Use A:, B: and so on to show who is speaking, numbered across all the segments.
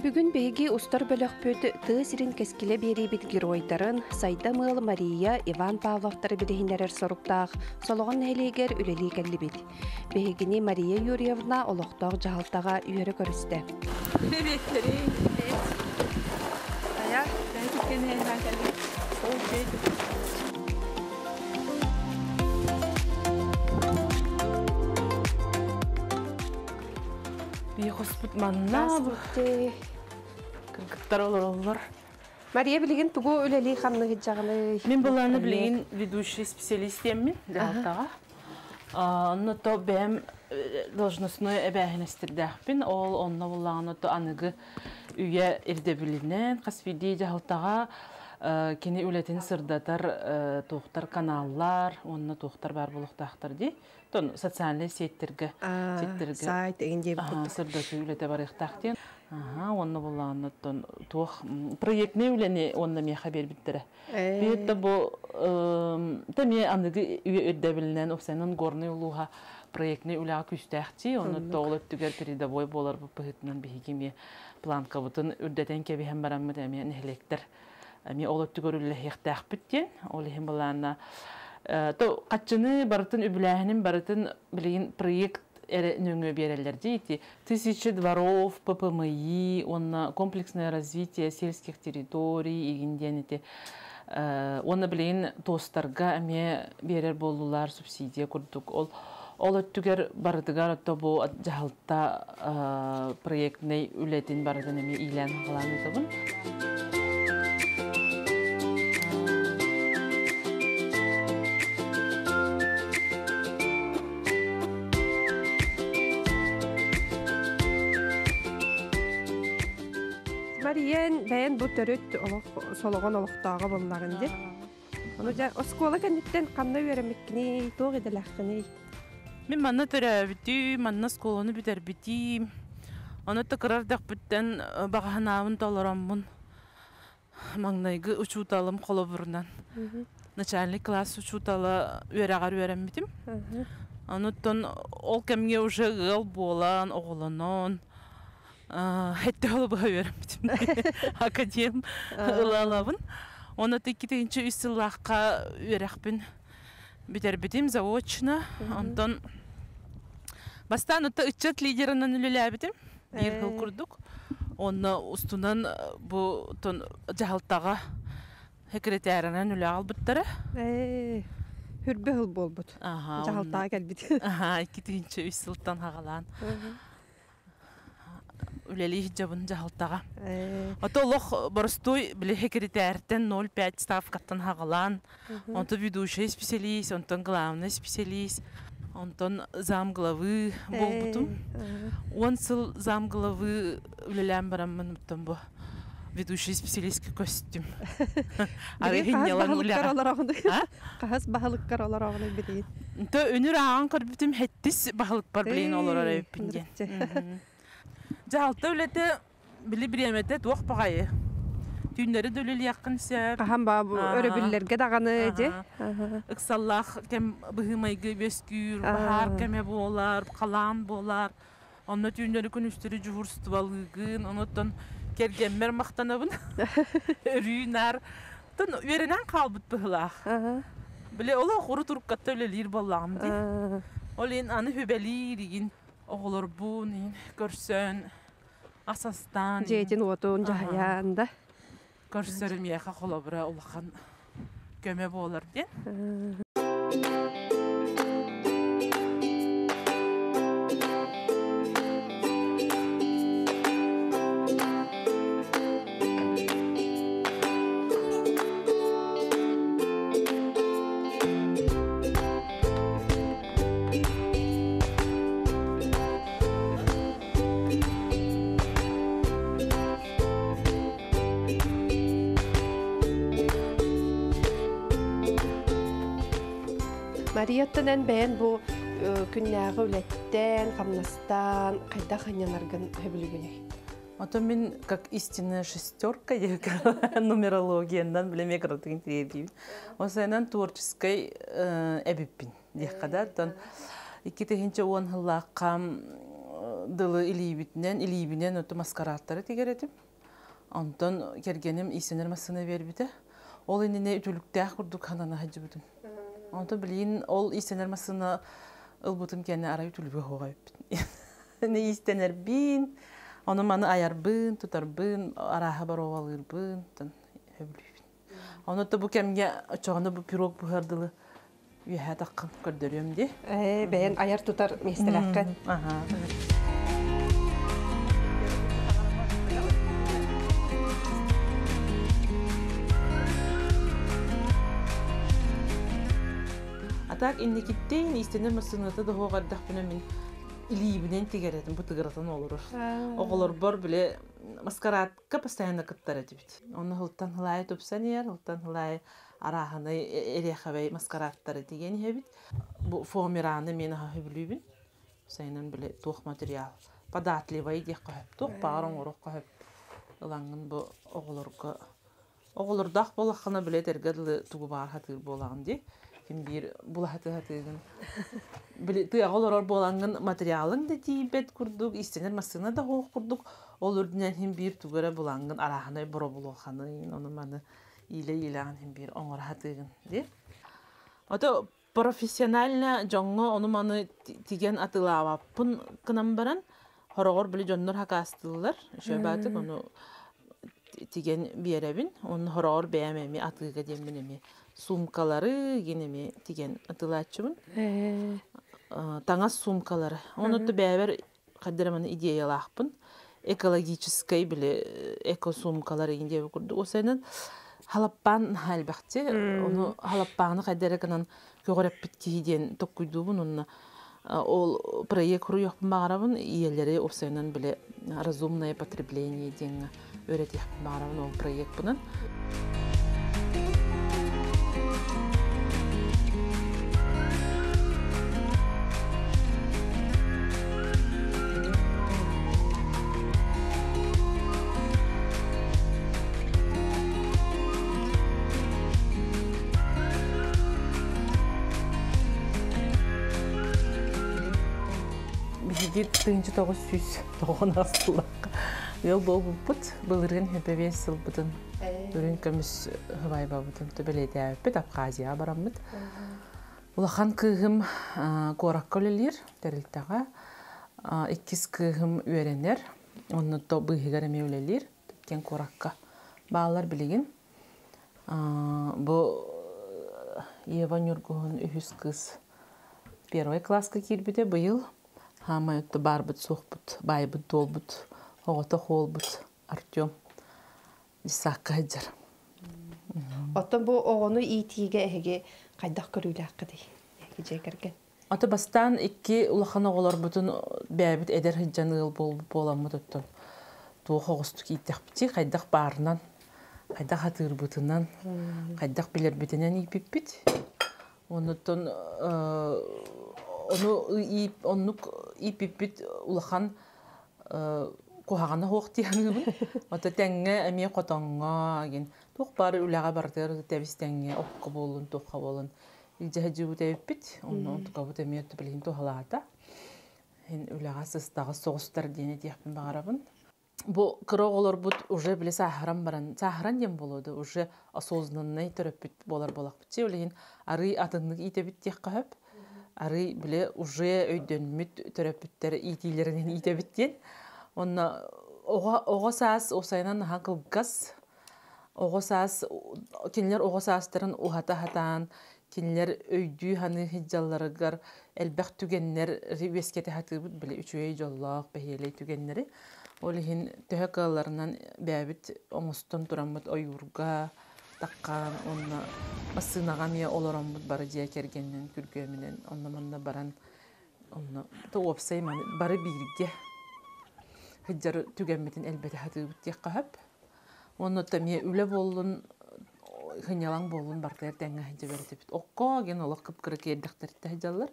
A: Бүгүн биһиги устар бөлөхпүт тыа сирин кэскилэ биэриибит геройдарын Сайдам ыал Мария, Иван Павловтары билиһиннэрэр соруктаах Солоҕон нэһилиэгэр үлэлии кэллибит. Биһигини Мария Юрьевна олохтоох дьаһалтаҕа үөрэ көрүстэ.
B: Приветтерин. Ая, Бихоспут манна кыргыттар олороллор.
A: Мария билигин тугу үлэлии хамныһыдьаҕыный?
B: Мин былааны билигин ведущий специалист диэммин дьаһалтаҕа. Онно то бэйэм должностной эбээһинэстэрдээхпин. Ол онно буллаҕына то аныгы үйэ ирдэбилинэн хас биирдии дьаһалтаҕа кини үлэтин сырдатар туохтар каналлар уонна туохтар баар буолуохтаахтар дии. Тон социальнай сеттерге сеттерге
A: сайт эгин диэбит курдук
B: сырдатыы үлэтэ барыахтаах диэн. Аха, уонна буллаҕына тон туох проектный үлэни уонна миэхэ биэрбиттэрэ. Биир да бу эмиэ аныгы үйэ ирдэбилинэн уопсайынан Горнай улууһа проектный үлэҕэ күүстээхтии, онно тоҕул өттүгэр передовой буоларбыт быһыытынан биһиги эмиэ планкабытын үрдэтэн кэбиһэн бараммыт эмиэ нэһилиэктэр эмиэ ол өттүгэр үлэлэһиэхтээхпит диэн. Ол иһин былаанна то хаччыны барытын үбүлээһинин барытын билигин проект эрэ нөҥүө биэрэллэр дии ити тысячи дворов ППМИ уонна комплексное развитие сельских территорий игин диэн ити уонна билигин туостарга эмиэ биэрэр буоллулар субсидия курдук ол ол өттүгэр барытыгар ото бу дьаһалта проектнай үлэтин барытын эмиэ иилээн хаалаан ыытабын.
A: Мариян бэйэн бу төрүт олох солоҕон олохтооҕо буоллаҕын дии. Ону дьэ оскуола кэнниттэн ханна үөрэммиккиний, туох идэлээххиний?
B: Мин манна төрөөбүтүм, манна оскуоланы бүтэрбитим. Ону тыкырар дэхпиттэн баҕаһынаабын толороммун маҥнайгы учууталым холобурунан начальный класс учуутала үөрэҕэр үөрэммитим. Онуттан ол кэмҥэ уже ыал буолан, оҕолонон, этте холобуһа үөрэммитим. Академ ылалабын. Оны 2-3 сыллаахха үөрэхпин бүтэрбитим заочно. Онтон бастаан ытта ыччат лидерынан үлэлээбитим. Биир сыл курдук. Онно устунан бу дьаһалтаҕа секретарынан үлэ албыттара.
A: Хүрбэ сыл буолбут. Дьаһалтаҕа кэлбит.
B: Аха, 2-3 сылтан хагалаан. Үлэлии сылдьабын дьаһалтаҕа. Ото олох боростуой били секретарьтан 0,5 ставкаттан хагалаан, онтон ведущий специалист, онтон главный специалист, онтон замглавы буолбутум. 10 сыл замглавы үлэлээн бараммын оттон бу ведущий специалистка көстүм.
A: Арыһын ялан үлэҕэ. Хаһыс баһылыккар олороҕун билигин?
B: То үнүр ааҕан көрбүтүм хэттис баһылыкпар билигин олорор эбиппин диэн. Дьаһалта үлэтэ били бириэмэтэ туох баҕайы. Түүннэри да үлэлиэххин сөп.
A: Хаһан баа бу өрөбүллэргэ даҕаны дьэ.
B: Ыксаллаах кэм быһыы-майгы үөскүүр, баһаар кэмэ буолар, халаан буолар. Онно түүннэри күнүстэри дьуһурстволыыгын, онуттан кэргэммэр махтанабын. Өрүү наар тон үөрэнэн хаалбыт быһылаах. Били олох урут уруккатта үлэлиир буоллаҕым дии. Ол иһин аны хүбэлиир игин оҕолорбун иһин көрсөн ас астаан
A: Дьиэтин-уотун дьаһайан да.
B: Көрсөрүм миэхэ холобура улахан көмө буолар диэн.
A: Марияттан эн бэйэн бу күннээҕи үлэттэн, хамнастан хайдах ынньанаргын сөбүлүүгүнүй?
B: Ото мин как истинная шестерка нумерологиянан билеме кыратыгын тириэрдиибин. Осайынан творческой эбиппин диэххэ да. Оттон 2010 сыллаахха дылы илиибитинэн, илиибинэн оту маскарааттары тигэр этим. Онтон кэргэним иистэнэр массыына биэрбитэ. Ол иннинэ үтүлүктээх курдук ханана сылдьыбытым. Онтон билигин ол иистэнэр массыына ылбытым кэннэ арай үтүлүгэ суоҕа эбиппин. Иистэнэрбин, ону маны айарбын, тутарбын, арааһа боруобалыырбын сөбүлүүбүн. Ону бу кэмҥэ оччоҕуна бу пирог буһар дылы үөһээ таххан көрдөрүөм дии.
A: Бэйэн айар тутар миэстэлээххин.
B: А так инникиттен истэнэр массыыната да хуоҕардахпына мин илиибинэн тигэрэтим бу тыгыратан олорор. Оҕолорбор биле маскарадка постоянно кыттар этибит. Онно хылтан хылаайы тупсан иһэр, хылтан хылаайы арааһынай эриэхэбэй маскарадтары тиген иһэбит. Бу фоамираны мен аха хөбүлүүбүн. Сайынан биле туох материал податливай диэххэ хөп. Туох баар оҥоруохха хөп. Ылаҥҥын бу оҕолорго оҕолордоох буоллаххына билэ этэргэ дылы тугу баар хатыыр буолаҕын дии. Ким биир булаһаты хатыыгын. Били тыаҕа олорор буолаҥҥын материалыҥ да тиийбэт курдук, истэнэр массыына да суох курдук, ол үрдүнэн иһин биир тугу эрэ булаҥҥын арааһынай боробулуоханы, ону маны иилэ-иилэҕин иһин биир оҥоро хатыыгын дии. Ото профессионально дьоҥҥо ону-маны тигэн атыылаабаппын гынан баран, хороҕор били дьоннор хакаастыыллар, үчүгэй ону тигэн биэрэбин. Онно хороҕор бэйэм эми атыыга диэммин эми суумкалары гин эми тигэн атыылааччыбын. Таҥас суумкалары. Оны бэйэбэр хаддыраманы идеялаахпын. Экологическай били эко-суумкалар игин диэби курдук. Осайнан халаппаан элбэхти. Ону халаппааны хайдара гынан көҕүрэппит киһи диэн токкуйдуубун онно ол проект хуруйуохпун баҕарабын ийэлэри уопсайынан биле разумное потребление диэҥҥэ үөрэтиэхпин баҕарабын ол проекпынан. Биһиги 1990 сыллаахха ыал буолбуппут. Былырыын хөпөбиэс сылбытын үрүн көмүс хыбайбабытын төбөлөтөөппүт Абхазияҕа бараммыт. Улахан кыыһым куоракка үлэлиир тэрилтэҕэ. Иккис кыыһым үөрэнэр. Онно быыһыгар эмиэ үлэлиир. Киэн куоракка бааллар билигин. Бу Ева Ньургуһун үһүс кыыс первый класска киирбитэ быйыл. Хаамай отто баарбыт суохпут, баайбыт дуолбут, оҕото хуолбут Артем десакка сылдьар.
A: Оттон бу оҕону иитиигэ эһиги хайдах көрүүлээххитий? Эһиги дьиэ кэргэн.
B: Ото бастаан икки улахан оҕолорбутун бэйэбит эдэр сылдьан ыал буоламмыт оттон туох оҕустук ииттэхпитий, хайдах баарынан, хайдах атыырбытынан, хайдах билэрбитинэн ииппиппит. Оннуттан ону оннук ииппиппит улахан куһаҕана суох дии саныыбын. Ото тэҥҥэ эмиэ хотоҥҥо гин туох баар үлэҕэ барытыгар тэбис тэҥҥэ окко буоллун, туохха буоллун илдьэ сылдьыбыт эбиппит. Онно онтукабыт эмиэ билигин туһалаата. Һин үлэҕэ сыстаҕас соҕустар диэн этиэхпин баҕарабын. Бу кыра оҕолорбут уже били сааһыран баран, сааһыран диэн буолуо да, уже осознанный төрөппүт буолар буолахпыт. Чи ол иһин арый атыннык иитэбит диэххэ сөп. Арый били уже өйдөнмүт төрөппүттэр иитиилэринэн иитэбит диэн. Онно оҕо оҕо саас уопсайынан наһаа кылгас. Оҕо саас кинилэр оҕо саастарын уһата сатаан, кинилэр өйдүү саныы сылдьалларыгар элбэх түгэннэр үөскэтэ сатыыбыт били үчүгэй дьоллоох бэһиэлэй түгэннэри. Ол иһин төһө кыалларынан бэйэбит оҥостон тураммыт ойуурга таххаан уонна массыынаҕа эмиэ олороммут бары дьиэ кэргэнинэн күргүөмүнэн онно-манна баран онно уопсай бары бииргэ сылдьар түгэммитин элбэтэ сатыыбыт диэххэ сөп. Уонна эмиэ үлэ буоллун, сынньалаҥ буоллун барытыгар тэҥҥэ сылдьа этибит. Окко диэн олох кып-кыра киэрдэхтэриттэ сылдьаллар.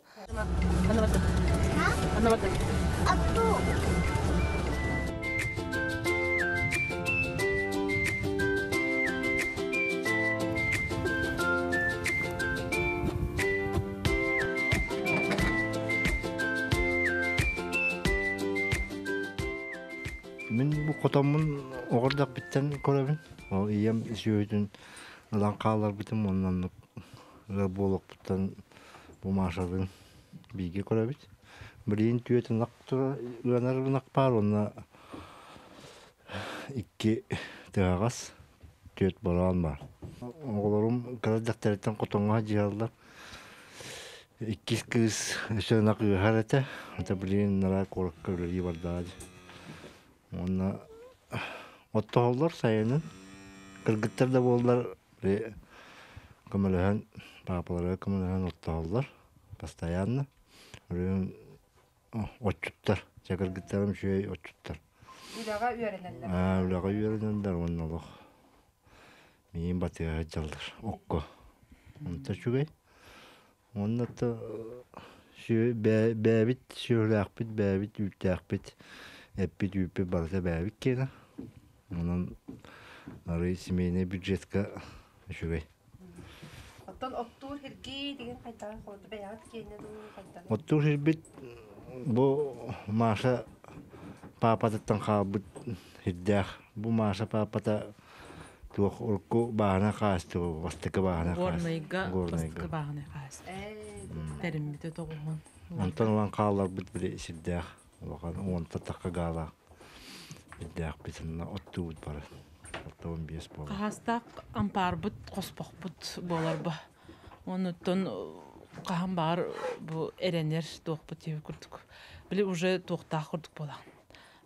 C: Мин бу хотоммун оҕордохпиттэн көрөбүн. Ол ийэм сүөһүтүн ылан хаалларбытым, онон оннук ыал буолуохпуттан бу Машалыын бииргэ көрөбүт. Билигин түөрт ынах тура ыанар ынах баар уонна икки тыһаҕас, түөрт бороон баар. Оҕолорум кыра дьахтарыттан хотоҥҥо дьиһаллар. Иккис кыыс өссө ынах ыаһар этэ. Это билигин нара куоракка үлэлии бардаҕа дии. Уонна оттоһоллор сайынын. Кыргыттар да буоллар көмөлөһөн, паапаларыгар көмөлөһөн оттоһоллор постоянно. Үрүҥ отчуттар, чэ кыргыттарым үчүгэй отчуттар.
A: Үлэҕэ үөрэнэллэр.
C: Аа, үлэҕэ үөрэнэллэр уонна олох миин батыһа сылдьаллар окко. Онто үчүгэй. Уонна то бэйэбит сүөһүлээхпит, бэйэбит үүттээхпит, эппит үүппүт барыта бэйэбит киэнэ. Онон арый семейный бюджетка үчүгэй.
A: Оттон оттуур сиргит деген хайдаҕын холоду бэйэҕит киэнэ дуу хайдаҕын?
C: Оттуур сирбит бу Маша паапатыттан хаалбыт сирдээх. Бу Маша паапата туох урукку бааһына хаастыба бастакы бааһына
B: Горнайга бастакы бааһына хаастыба. Тэриммитэ тоҕуһун.
C: Онтон ылан хаалларбыт били сирдээх улахан уонта тахха гаалаах сирдээхпит онно оттуубут бары. 65 буолар.
B: Хаһаастаах ампаарбыт хоспохпут буолар бу. Онуттан хаһан баар бу эрэнэр туохпут диэби курдук. Били уже туохтаах курдук буолаҕын.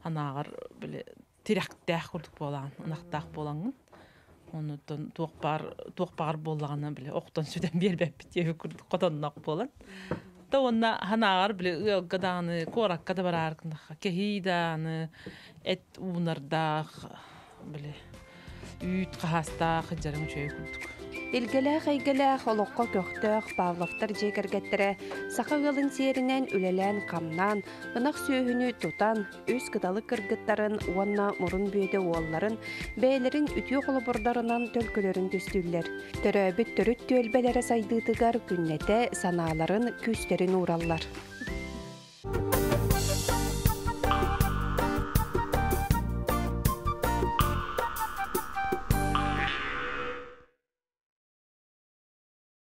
B: Анааҕар били тирэхтээх курдук буолаҕын, ынахтаах буолаҥҥын. Онуттан туох баар туох баҕар буоллаҕына били охтон сүтэн биэрбэппит диэби курдук хотоннох буолан. Та уонна ханааҕар били ыалга даҕаны, куоракка да бараар гыннахха кэһии даҕаны эт уунардаах били үүт хаһаастаах дьарыҥ үчүгэй курдук.
A: Илгэлээх эйгэлээх олоххо көхтөөх Павловтар дьиэ кэргэттэрэ саха ыалын сиэринэн үлэлээн-хамнаан, ынах сүөһүнү тутан, үс кыталык кыргыттарын уонна мурун бүөтэ уолларын бэйэлэрин үтүө холобурдарынан төлкөлөрүн түстүүллэр. Төрөөбүт төрүт түөлбэлэрэ сайдыытыгар күннэтэ санааларын, күүстэрин уураллар.